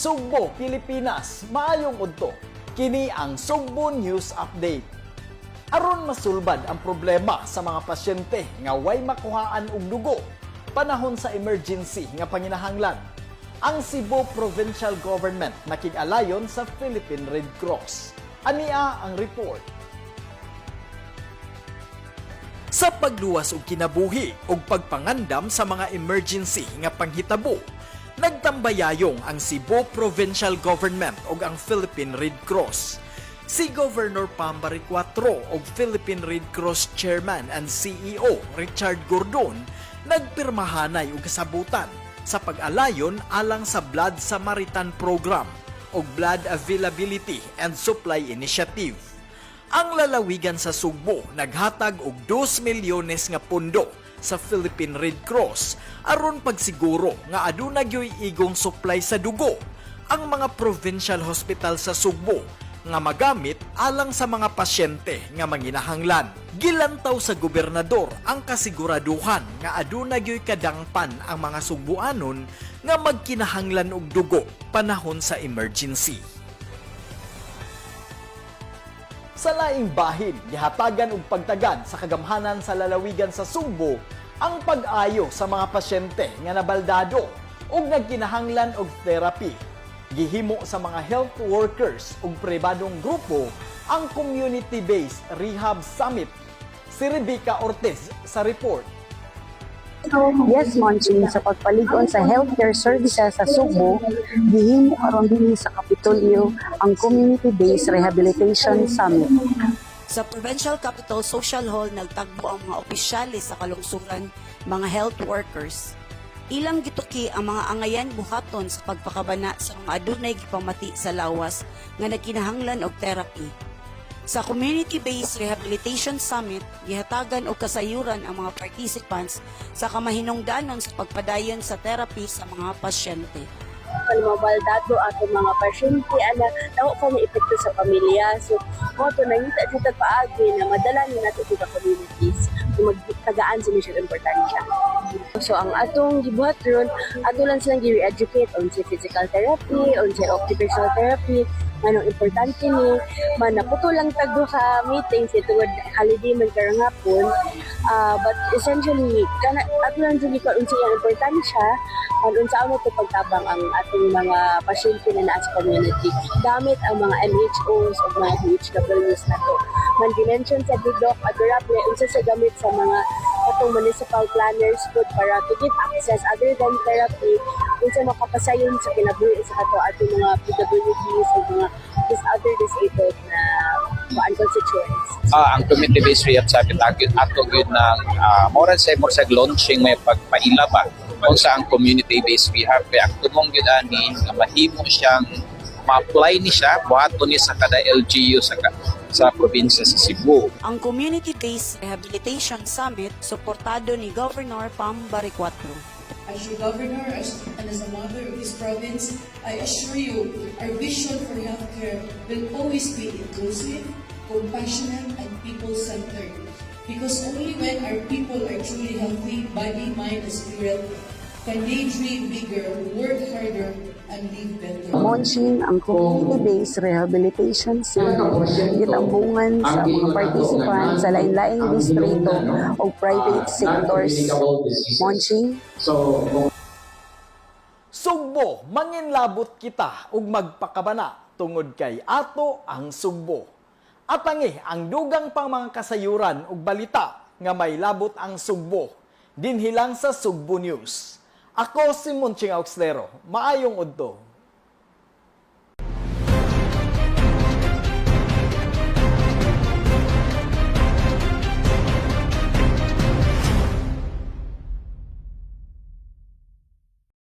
Sugbo, Pilipinas, maayong udto. Kini ang Sugbo News Update. Aron masulbad ang problema sa mga pasyente nga way makuhaan og dugo panahon sa emergency nga panginahanglan, ang Cebu Provincial Government nakig-alayon sa Philippine Red Cross. Ania ang report. Sa pagluwas og kinabuhi ug pagpangandam sa mga emergency nga panghitabo, nagtambayayong ang Cebu Provincial Government ug ang Philippine Red Cross. Si Governor Pam Baricuatro ug Philippine Red Cross Chairman and CEO Richard Gordon nagpirmahanay og kasabutan sa pag-alayon alang sa Blood Samaritan Program ug Blood Availability and Supply Initiative. Ang lalawigan sa Sugbo naghatag og 2 milyones nga pundo sa Philippine Red Cross aron pagsiguro nga aduna gyoy igong supply sa dugo ang mga provincial hospital sa Sugbo nga magamit alang sa mga pasyente nga manginahanglan. Gilantaw sa gobernador ang kasiguraduhan nga aduna gyoy kadangpan ang mga Sugbuanon nga magkinahanglan og dugo panahon sa emergency. Sa laing bahin, gihatagan og pagtagad sa kagamhanan sa lalawigan sa Sugbo ang pag-ayo sa mga pasyente nga nabaldado ug nagkinahanglan og therapy. Gihimo sa mga health workers ug pribadong grupo ang Community-Based Rehab Summit. Si Rebecca Ortiz sa report. Yes, Monching, sa pagpalig-on sa healthcare services sa Sugbo, gihimo karon dinhi sa Kapitolyo ang Community-Based Rehabilitation Summit. Sa Provincial Capitol Social Hall, nagtagbo ang mga opisyales sa kalungsuran, mga health workers. Ilang gituki ang mga angayan buhaton sa pagpakabana sa mga adunay gipamati sa lawas nga nagkinahanglan og therapy. Sa Community-Based Rehabilitation Summit, gihatagan og kasayuran ang mga participants sa kamahinungdanon sa pagpadayon sa therapy sa mga pasyente. Kan mabaldado atong mga pasyente ana, dako pa may epekto sa pamilya. So mao to, nangita jud tag paagi na madala ni nato to the communities kung magtagaan sa mission importansya. So ang atong gibuhat ron, ato lang silang gi-re-educate on sa physical therapy, on sa occupational therapy, anong importante ni man. Naputo lang tag duha meetings eh, tungod holiday man karong hapon. But essentially kana, ato lang jud gikuan unsa iyang importansya an unsaon nato pagtabang ang atong mga pasyente na naa sa community gamit ang mga MHOs o mga DHWs nato. Man gimension sa ni Doc Adorable unsa sa gamit sa mga atong municipal planners pud para to give access other than therapy, unsa makapasayon sa kinabuhi sa kato atong mga PWDs o mga this other disabled na kuan, constituents. Ang community-based rehab summit ato ato gyud ng more sa more sa launching, may pagpaila ba kung sa ang community-based rehab, kaya ang tumong gyud ani nga mahimo siyang ma-apply ni siya, buhaton ni sa kada LGU sa probinsya sa Cebu. Ang Community-Based Rehabilitation Summit, suportado ni Governor Pam Baricuatro. As your governor and as a mother of this province, I assure you our vision for healthcare will always be inclusive, compassionate, and people-centered. Because only when our people are truly healthy, body, mind, and spirit, can they dream bigger, work harder, and live better. Monching, ang Community-Based Rehabilitation Summit gitambungan sa mga participants sa lain-laing distrito o private sectors. Monching. Sugbo, manginlabot kita ug magpakabana tungod kay ato ang Sugbo. Atangi ang dugang pang mga kasayuran ug balita nga may labot ang Sugbo dinhi lang sa Sugbo News. Ako si Monching Auxlero. Maayong udto.